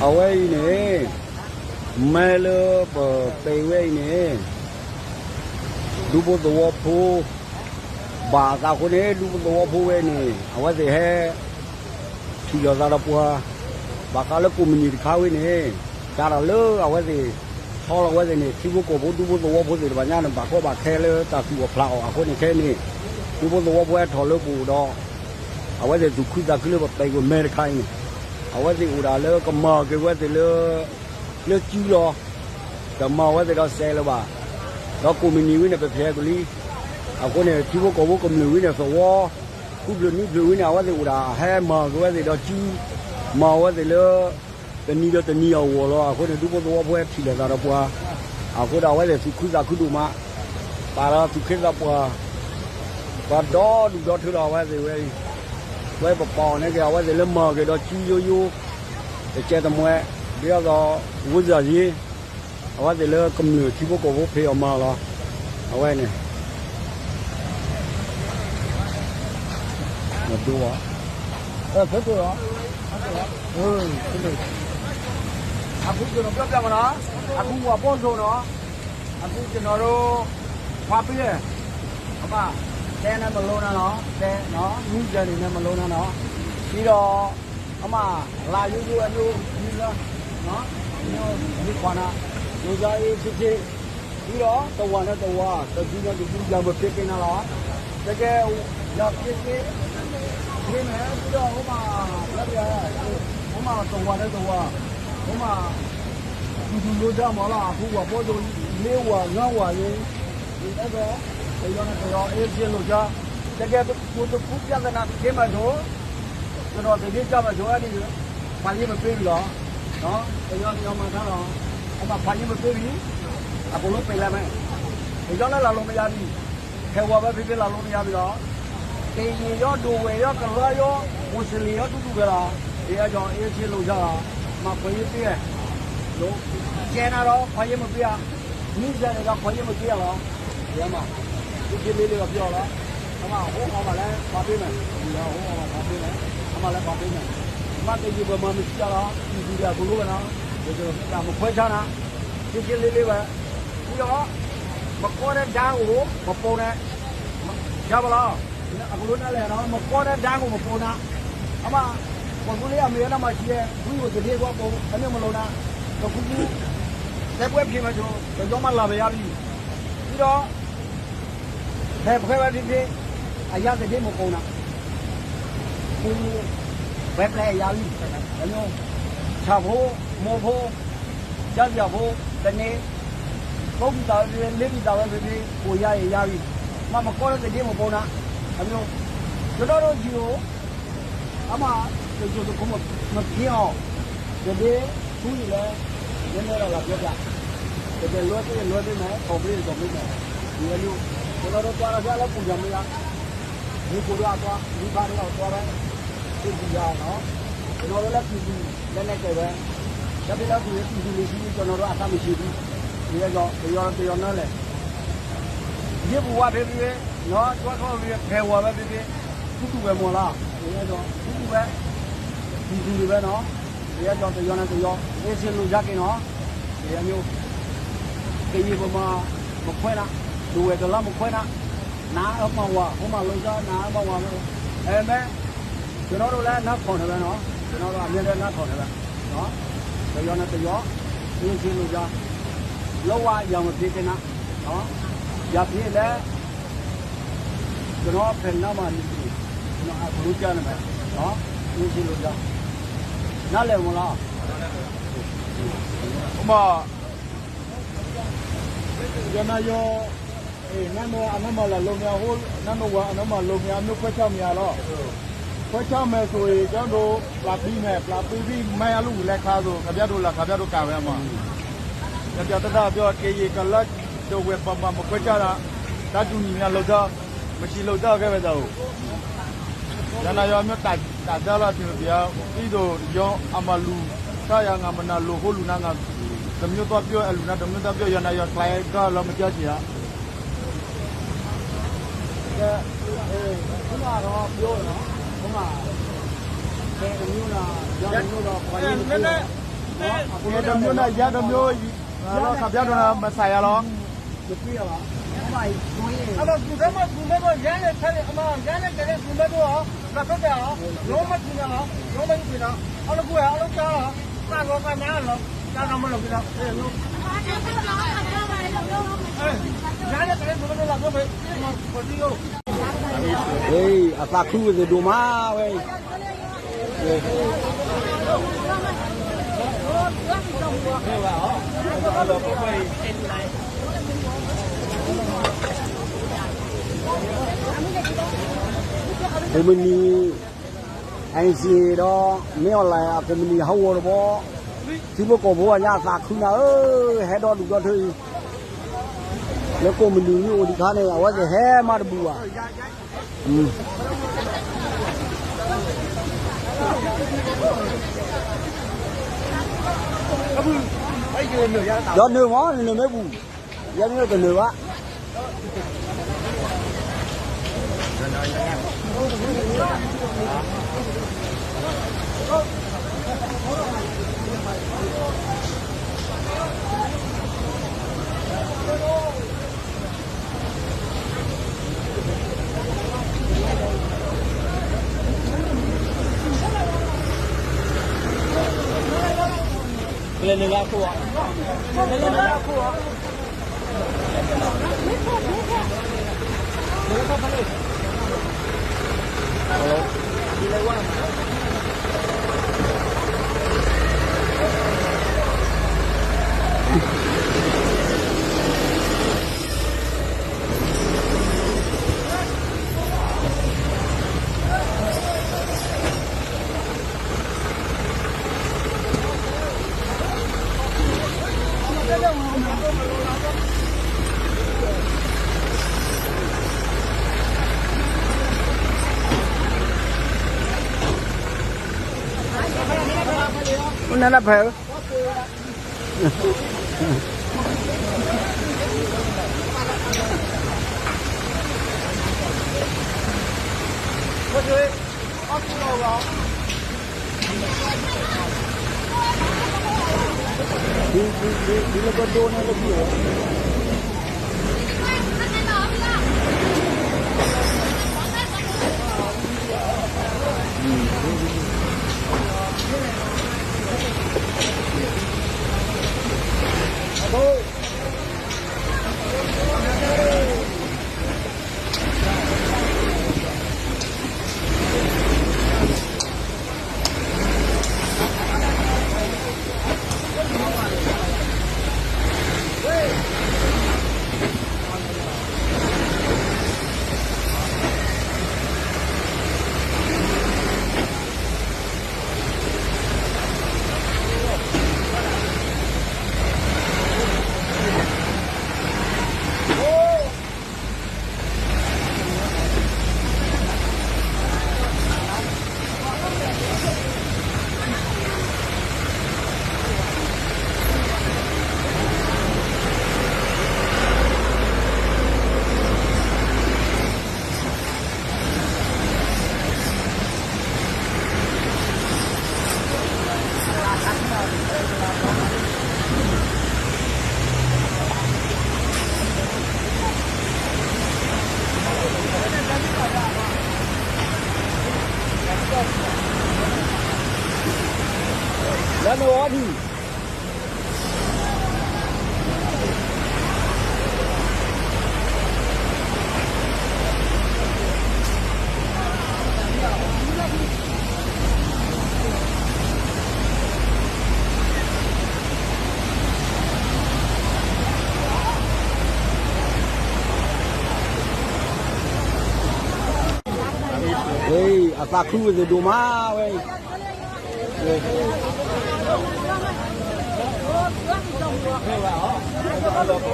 အဝဲအံၤန့ၣ် မ့ၢ်လၢပပဲာ်ဝဲအံၤန့ၣ် ဒူဖိသဝီဖိ ဘၣ်အသးအဃိန့ၣ် ဒူဖိသဝီဖိဝဲန့ၣ် အဝဲသ့ၣ်ဟဲ ထံၣ်လိာ်သးဒီးပှၤ ဘၣ်ဃးလၢကိးမုၢ်နံၤတခါဝဲန့ၣ် ကဒီးလၢအဝဲသ့ၣ် ဆီလီၤဝဲသ့ၣ်န့ၣ် ထံဖိကီၢ်ဖိဒူဖိသဝီဖိသ့ၣ်တဖၣ်ညါန့ၣ် ဘၣ်ကီဘၣ်ခဲလၢတၢ်သူၣ်အီၣ်ဖျးအီၣ်အဃိန့ၣ်ခဲအံၤန့ၣ် ဒူဖိသဝီဖိဟဲထီၣ်လၢပအိၣ်ဒီး အဝဲသ့ၣ်သူၣ်ခုသးခုလၢပပဲာ်ကွံာ်မဲတခါအံၤန့ၣ် အဝဲသ့ၣ်အိၣ်ဒၣ်လၢကမၤက့ၤဝဲသ့ၣ်လၢ လၢစုလီၤ တမၤဝဲသ့ၣ်ဒီးစဲးလၢၤဘၣ် ဒီးကိးမုၢ်နံၤဝဲန့ၣ် ပဖျဲးကွံာ်လံ အဃိန့ၣ် ထံဖိကီၢ်ဖိကမျၢၢ်ဝဲန့ၣ်သဝီ ဃုဖျၢၣ်နွံဖျၢၣ်ဝဲန့ၣ် အဝဲသ့ၣ်အိၣ်ဒၣ် ဟဲမၤက့ၤဝဲသ့ၣ်ဒီးစု မၤဝဲသ့ၣ်လၢ တနံၤဒီးတနံၤအဂီၢ်လီၤ. အဃိန့ၣ် ဒူဖိသဝီဖိဟဲထံၣ်လိာ်သးဒီးပှၤ အဃိဒီးအဝဲသ့ၣ်သူၣ်ခုသးခုဒိၣ်မး ပာ်လီၤသူၣ်ခ့သးပှၢ် ပှၤဒီဒူၣ်ဒီထၢဒီးအဝဲသ့ၣ်ဝဲအံၤ ဝဲပပာ်အီၤန့ၣ်က့ၤ အဝဲသ့ၣ်လၢမၤက့ၤဒီးစုယိယိ တကဲတမှဲ ဒ်သိး ဝိဇ္ဇာရေး အဝဲသ့ၣ်လၢကမျၢၢ်ထံဖိကီၢ်ဖိဖံးအီၣ်မၤအီၣ်လီၤ. အဝဲန့ၣ် မဒိအီၤ ဖဲကလီၤ အခုကျွန်တော်ပြောပြမလား အခုဝါပေါင်းစုံတော့ အခုကျွန်တော်တို့ခွာပေးတယ်အမတဲနဲ့မလုံးနဲ့တော့တဲနော်မူးကြတယ်နဲ့မလုံးနဲ့တော့ပြီးတော့အမလာရိုးရိုးအမျိုးမျိုးနော်မျိုးမျိုးခွာနာလူစားအေးစစ်စစ် ပြီးတော့တဝါနဲ့တဝါတဒူနဲ့တဒူရံမဖြစ်ကင်းနာလားတကယ်ရဖြစ်ကင်းနေမယ်ပြီးတော့ဟိုမှာလက်ပြဟိုမှာတဝါနဲ့တဝါဟိုမှာသူသူလို့ကြမှာလားအခုကဘောတော့လေးဝါငါးဝါလေးဒီအဲ့တော့တရောနဲ့တရောအေးဖြစ်လို့ကြတကယ်ကိုတခုပြဿနာတစ်ခင်းမှဆိုကျွန်တော်တကယ်ကြမှာဆိုအဲ့ဒီဖာရေးမပေးဘူးလားနော်တရောတရောမှထားတော့အမှဖာရေးမပေးဘူး အကုန်လုံးပယ်လိုက်မယ်။ တကြောင်းလည်းလာလို့မရဘူး။ ထဲဝါပဲဖြစ်ဖြစ်လာလို့မရဘူးတော့။ ကရင်ရောဒိုဝဲရောကလွားရောမွတ်စလင်ရောတူတူပဲလား။ ဒီကကြောင့်အေးဆေးလို့ရတာမခွင့်ရေးပေးတယ်လို့ကျဲနာတော့ခွင့်ရေးမပေးရဘူး။ နီးစပ်နေတော့ခွင့်ရေးမပေးရတော့ဒီမှာသူကြီးလေးလေးတော့ပြောတော့အမဟိုးအောင်ပါလဲပါပေးမယ်ဒီတော့ဟိုးအောင်ပါပါပေးမယ်အမလည်းပါပေးမယ်အမကရင်ဗမာမရှိရတော့ပြည်သူတွေအကုန်လုံးပဲနော်ဒီတော့ဒါမခွဲခြားတာ ရှင်းရှင်းလေးလေးပဲပြီးတော့မကောတဲ့ဓာတ်ကိုမပုံနဲ့ကြားပါလားအခုလိုနားလဲနော်မကောတဲ့ဓာတ်ကိုမပုံနဲ့အမပကူလေးအမေရမရှိရဲ့ဘူးကိုတည်းကွာပုံအမျိုးမလုံးနဲ့ပကူကြီးတဲပွဲဖြစ်မှာဆိုတော့မလာပဲရပြီပြီးတော့ ဖဲဖဲဝဲဒ်န့ၣ် အယါသဒ့မုၢ်ကိၣ်နၤ, ပူၤ, ဝဲပျဲအယါလံ, အညိ, ဆၣ်ဖိ, မိၢ်ဖိ, ကၠၢ်ပၠၣ်ဖိ, တန့ၢ်, ကိးပံသးဝဲဖဲဖဲ, လ့ပံသးဝဲဖဲဖဲ, ပူၤယါအယါလံ, မ့ၢ်မကီလၢသဒ့မုၢ်ကိၣ်နၤ, အညိ, ကဒီးဒိယံၤအိၣ် အမၤတယိၤတခိၣ်မ့ၢ်က့ၤအီၤ, တဒ့ဆူယံၤလဲၣ်, နမ့ၢ်လီၤလၤကၠီပျၢ်, တကဲလွဲသ့လွဲသ့မဲာ်, ခီၣ်ဘျ့ကီၢ်ဘျ့မဲာ်, ယဲလူ, ကဒီးဒိတွါလီၤဖဲလၢပူၤယၤမ့ၢ်ယါ, မူခိၣ်ဒိအတွါ, မူခါဒိအတွါဝဲ, သ့ၣ်ပူၤယၤနီၤ, ကဒီးဒိလၢပူၤပူၤ, လၢနဲၣ်ကဲဝဲ, လၢဖဲလၢပူၤပူၤလံၤဆူကနီၤဒိအသးမုၢ်ဆံးပူၤ, ယဲယီၤ, ကယီၤကယီၤနၢလဲၣ် ယ့ၢ်ပူၤဝါဖဲဖဲ, နီၢ်ကွၢ်ခီၣ်ဖဲ, ဖဲဝါဝဲဖဲဖဲ, တူၢ်တူၢ်ဝဲမီၤလၢ်, တူၢ်တူၢ်ဝဲ, တူၢ်တူၢ်ဝဲနီၤ, ယဲယီၤတယီၤန့ၣ်တယီၤ, အ့ၣ်စ့လိာ်ယါက့ၤနီၤ, ယဲမ့ၢ်, ကယံာ်ပမၤ, မခွဲးနၤ, ဒိၣ်ဝဲတလါမခွဲးနၤ, နအၢမၤဝၤ, ဟိမၤလိာ်ယါ, နအၢမၤဝၤ, အဲမဲ, ကနီၤဒိလၢနါထီၣ်န့ၣ်ဝဲနီၤ, ကနီၤဒိအမ့ၢ်လၢနါထီၣ်န့ၣ်ဝဲ, တယီၤန့ၣ်တယီၤ, အ့ၣ်စ့လိာ်ယါ, လၢဝါယၤမ့ၢ်ဖံးက့ၤနၤ, ယၤဖံးလဲၣ်, ကနီၤဖဲးနါမၤနံၤ, ကနီၤအကလူးကၢန့ၣ်မဲာ်, အ့ၣ်စ့လိာ်ယါ, နါလဲၣ်မ့ၢ်လီၤ, မ့ၢ်, ယနယီၤ, နမ့ၢ်အနမၤလၢလိမ့ၢ်အဟိ, နမ့ၢ်ဝၤအနမၤလိမ့ၢ်အမ့ၢ်ခွဲးဆါမ့ၢ်ဧါလီၤ, ခွဲးဆါမဲာ်ဆိၣ်အံၤ ကၠီဒိး, ပျၢ်ပံမဲာ်, ပျၢ်ပံဖံမဲာ်အလူၢ်လဲၤခါသိး ခးပၠၢဒိးလၢ်ခးပၠၢဒိးကၢ်ဝဲမး, ယပၠၢတၢ်သးပၠီက့ၤယံာ်ကလၢ, ဒိၣ်ဝဲပမၤမခွဲးဆါဒၣ်, တၢ်ဒူၣ်နံၣ်မ့ၢ်လိာ်သီ, မဆံးလိာ်သီဂဲၤဝဲသးအိၣ် ယနယီၤမ့ၢ်တၢ်ဒါလီၤတ့ၢ်ပျၢ်, ဒ်သိးယီၤအမၤလူၤ, တၢ်ယၤငါမနၤလိၤဃိလူၤနၤ, တမ့ၢ်သီပၠီအလူၤနၤ, တမ့ၢ်သီပၠီယနယီၤ ကျဲကၢလီၤမ့ၢ်ကၢက့ၤဧါ, ကမၤဒီးပျီ, ကမၤ, ကဲတမ့ၢ်နၤ, ယၤတမ့ၢ်ဒီးပှၤန့ၣ် အကလီတမံၤန့ၣ် ယါတမံၤ, ဒီးခးပၠးဒီးမၤစၢၤယၤလီၤ. အမၤကူၣ်ထဲမၤကူၣ်မဲဘိ ယါန့ၣ်ခဲန့ၣ် အမၤယါန့ၣ်ကဲန့ၣ် ကူၣ်မဲဘိအီၤ လီၤဖဲတဲအီၤ ယမၤကူၣ်န့ၣ်လီၤ ယမၤကူၣ်န့ၣ် အလီၢ်ကူၣ်ဝဲ အလီၢ်ကၠီလီၤ တၢ်လီၤတၢ်နါလီၤ တၢ်လီၤမၤလီၤက့ၤလီၤ ယါန့ၣ်ကဲန့ၣ် ကူၣ်မဲဘိလီၤဖဲ မၤကူၣ်န့ၣ် အသးခုဝဲသ့ၣ်ဒိၣ်မးဝဲအံၤ ကိးမုၢ်နံၤ NCA ဒီး မ့ၢ်အီၤလဲၣ် အကိးမုၢ်နံၤဟးဂီၤတဘီ ထံဖိကီၢ်ဖိအညါအသးခုနၤဧၢ ဟဲဒီဒူၣ်ဒီထၢအံၤ လၢကိးမုၢ်နံၤမ့ၢ်အိၣ်ဒံးခါန့ၣ် အဝဲသ့ၣ်ဟဲမးတဘူၣ်ဘၣ် ဒီးနုာ်မး နနုာ်မ့ၢ်ပူၤ ယဲမ့ၢ်တနုာ်ဘၣ် ကလဲၤနုာ်လၢအခိၣ်ဧါ, ကလဲၤနုာ်လၢအခိၣ်ဧါ. နလၢဖဲ လၢနဝီဒံး အသးခုဝဲသ့ၣ်ဒိၣ်မးဝဲအံၤ ကိ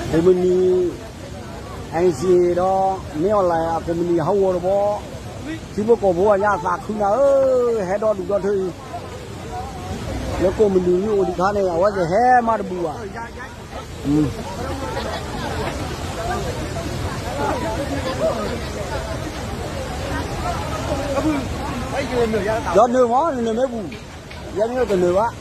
းမုၢ်နံၤ NCA ဒီး မ့ၢ်အီၤလဲၣ် အကိးမုၢ်နံၤဟးဂီၤတဘီ ထံဖိကီၢ်ဖိအညါအသးခုနၤဧၢ ဟဲဒီဒူၣ်ဒီထၢအံၤ လၢကိးမုၢ်နံၤမ့ၢ်အိၣ်ဒံးခါန့ၣ် အဝဲသ့ၣ်ဟဲမးတဘူၣ်ဘၣ်. ဒီးနုာ်မး နနုာ်မ့ၢ်ပူၤ, ယဲမ့ၢ်တနုာ်ဘၣ်.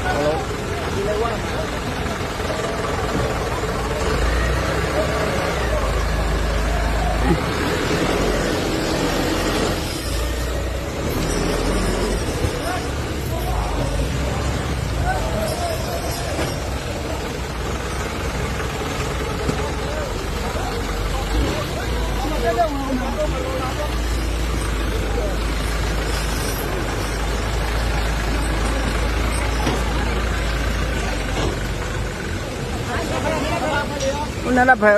အိၣ်နၢ်တၢ်ဖဲဧၢ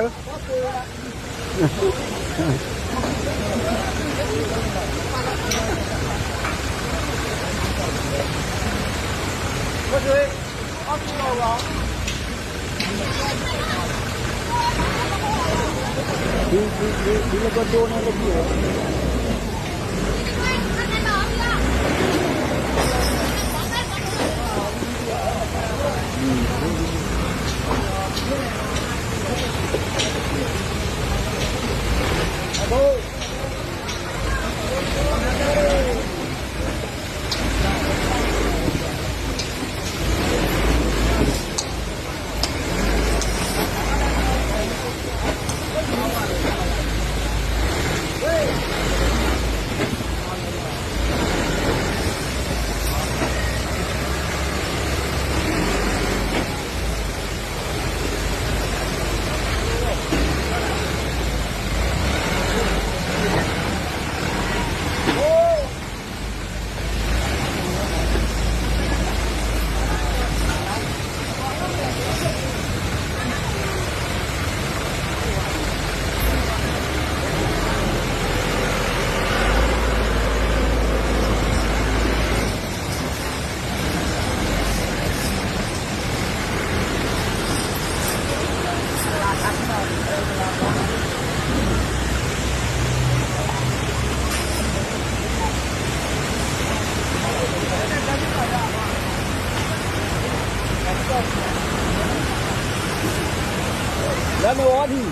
လၢမ့ၢ်ဝီထ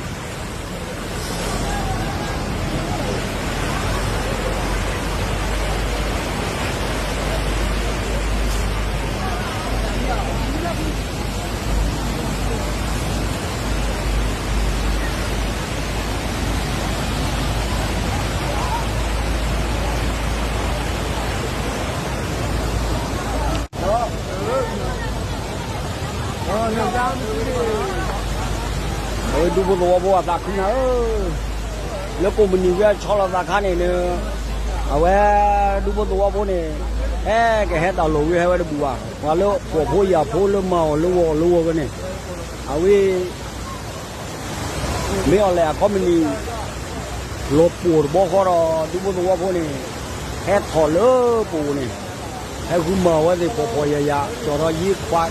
ံ အဝဲဒူဖိသဝီဖိအသးခုနၤဧၢ, လၢကိးမုၢ်နံၤဝဲဆီလီၤသးခါန့ၣ်လၢ အဝဲဒူဖိသဝီဖိန့ၣ် ဟဲကဟဲတၢ်လီၢ်ဝံၤဟဲဝဲတဘူၣ်ဘၣ်, ပှၤလၢပိာ်ဖိယာ်ဖိလၢမၤအီၤလၢဂီၤလၢဂီၤဝဲန့ၣ် အဝဲ မ့ၢ်အီၤလဲၣ်အခီပနံၣ် လီၤပိာ်တဘီဃီဒီး ဒူဖိသဝီဖိန့ၣ် ဟဲထီၣ်လၢပအိၣ်န့ၣ် ဟဲဃုမၤဝဲသ့ၣ်ဖှီၣ်ဖှီၣ်ယာ်ယာ် ကၠီၣ်ထီၣ်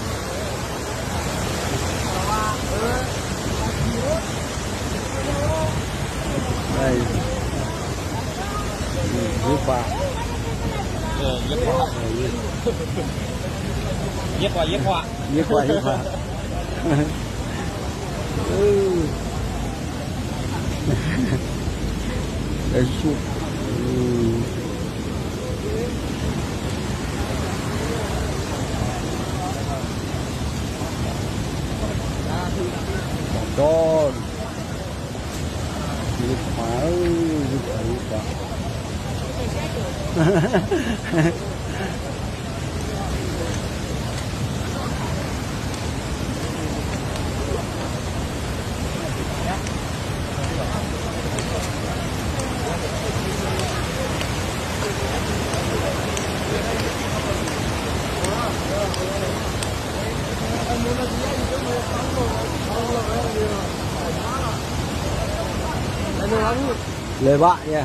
ယ့ခွး ယ့ခွး ယ့ခွး ယ့ခွး ယ့ခွး အၢ အၢ ဒီး ယခွါဧၢ, ယခွါ ယခွါ. အန့ၣ် လဲၤဘၣ်ယဲ.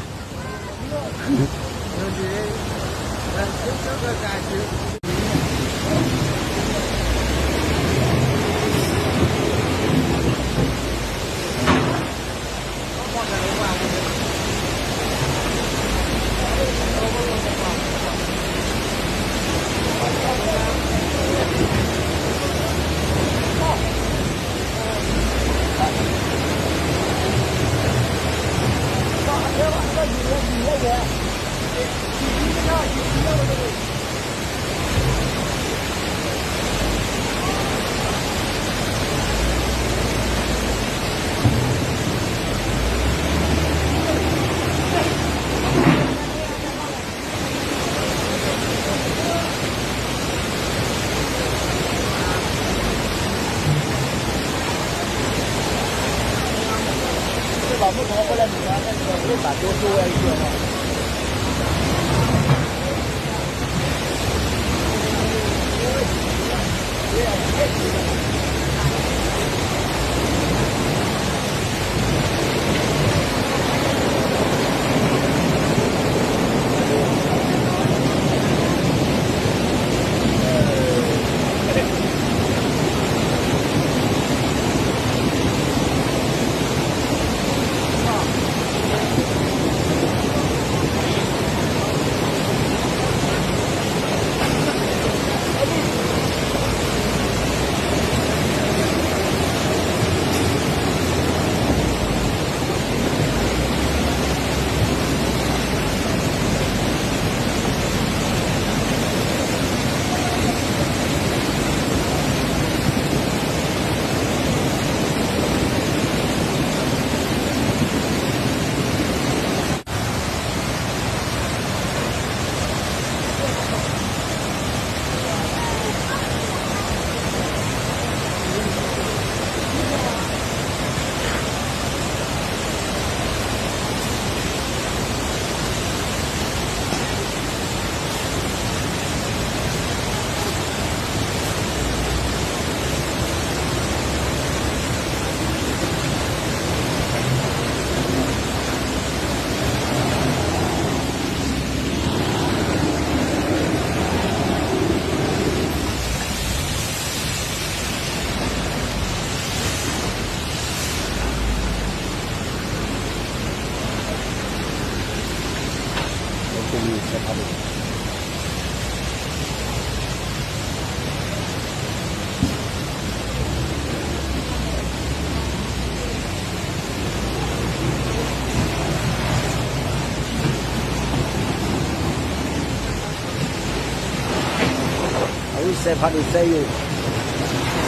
အဝဲစဲးဖးဒိၣ်စဲးယိာ်,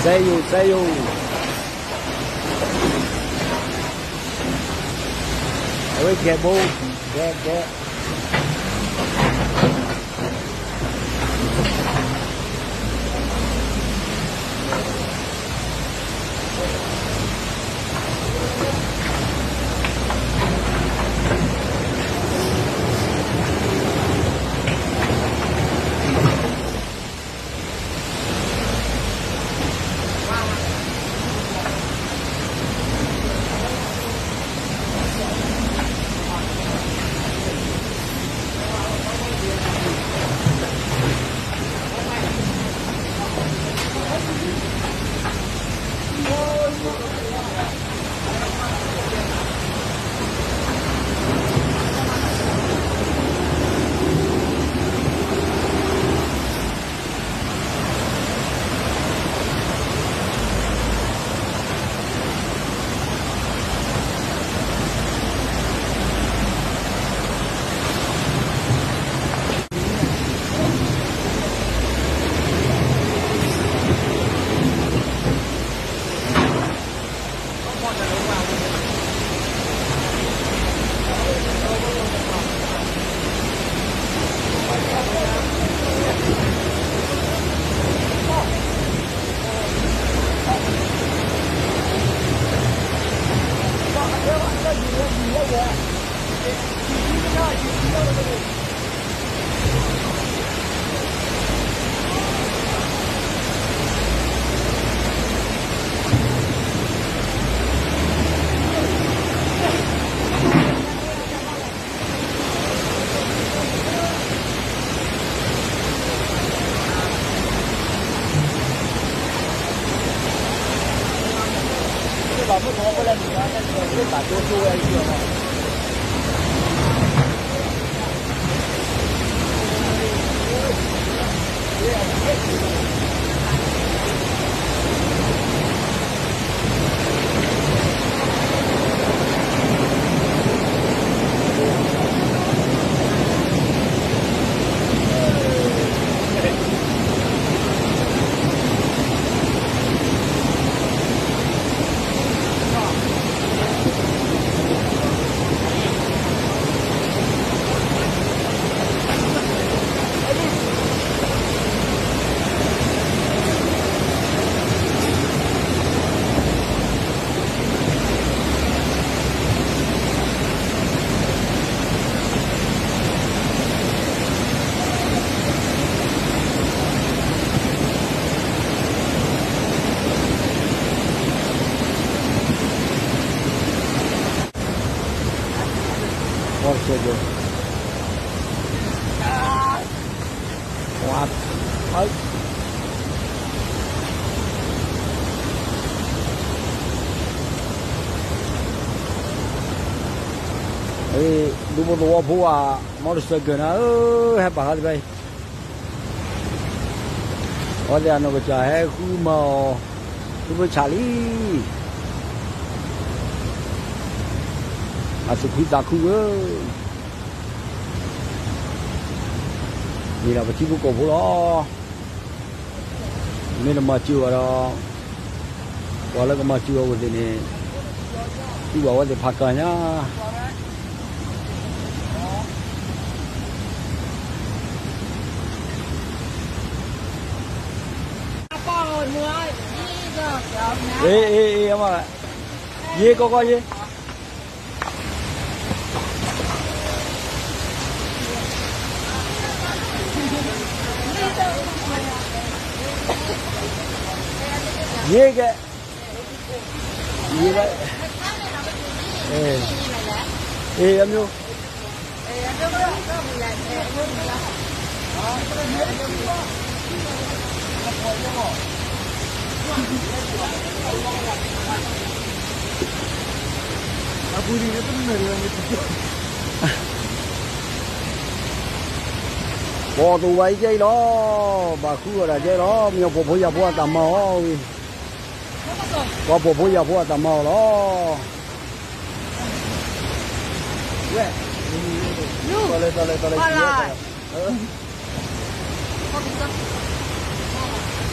စဲးယိာ် စဲးယိာ်, အဝဲကဲဘိ, ကဲ ကဲ. What? ဒူဖိသဝီဖိဧါ, မီတစၢၤကၢၢ်နၤဧၢ, ဟဲပာ်ဃာ်သ့ၣ်ဖဲအံၤ, အဝဲသ့ၣ်အနီၢ်ကစၢ်ဟဲဃုမၤအီၤ, ဒူဖိဆးလံ, အသူၣ်ခုသးခုဧၢ, မ့ၢ်ဒီးပထံဖိကီၢ်ဖိလီၤ. မ့ၢ်တမၤစၢၤဘၣ်ဒီး, ပှၤလၢကမၤစၢၤအီၤဝဲသ့ၣ်န့ၣ်, တူၢ်ဘၣ်ဝဲသ့ၣ်ဖးကၢ်ညါ. အ့ အ့ အ့ အမ, ယ့ကီကီယ့ ယ့ကဲ, ယ့ဘၣ်, အ့ အ့ အမျိုး. ပီၢ်သူၣ်ဝဲအံၤကဲအံၤလီၤ, ဘၣ်ဃုအီၣ်ဒၣ်ကဲလီၤ, မ့ၢ်ပှၤဖှီၣ်ဖိယာ်ဖိအတၢ်မၤအီၤဝံၤ, ပှၤဖှီၣ်ဖိယာ်ဖိအတၢ်မၤအီၤလီၤ. ဟံၣ်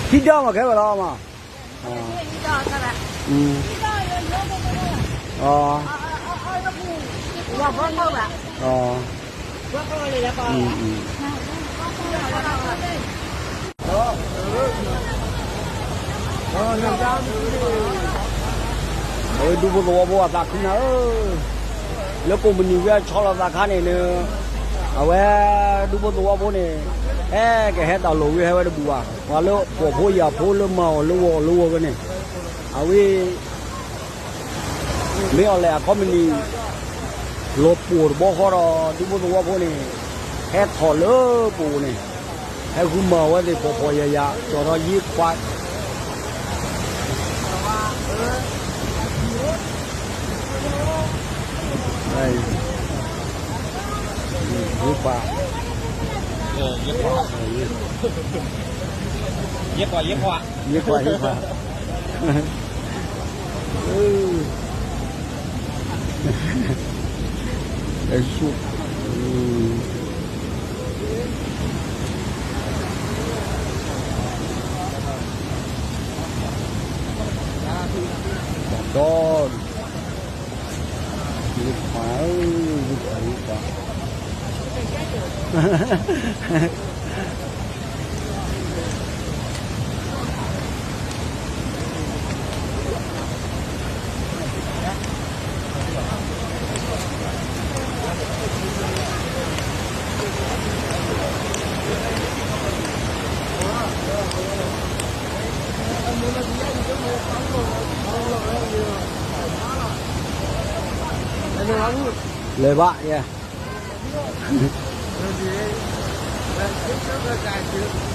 ဒီးမးခဲဝဲလီၤမး, အဝဲဒူဖိသဝီဖိအသးခုနၤဧၢ, လၢကိးမုၢ်နံၤဝဲအဆီလီၤသးခါန့ၣ်, အဝဲဒူဖိသဝီဖိန့ၣ်, ဟဲကဟဲတၢ်လီၢ်ဝံၤဟဲဝဲတဘူၣ်ဘၣ်, ပှၤလၢဖှီၣ်ဖိယာ်ဖိလၢမၤအီၤလၢဂီၤလၢဂီၤဝဲန့ၣ်, အဝဲ မ့ၢ်အီၤလဲၣ်အခီပနံၣ်, လီၤပှီၢ်တဘီဃီဒီး ဒူဖိသဝီဖိန့ၣ်, ဟဲထီၣ်လၢပအိၣ်န့ၣ်, ဟဲဃုမၤဝဲသ့ၣ်ဖှီၣ်ဖှီၣ်ယာ်ယာ် ကၠီၤထီၣ်ယ့ခွး, ယ့ခွး, ယ့ခွး, ယ့ခွး, ယ့ခွး, အ, ဒီး, ယခွါဧၢ, ယခွါ, ယခွါ, လဲၤဘၣ်ယဲ, လဲၤဘၣ်ယဲ.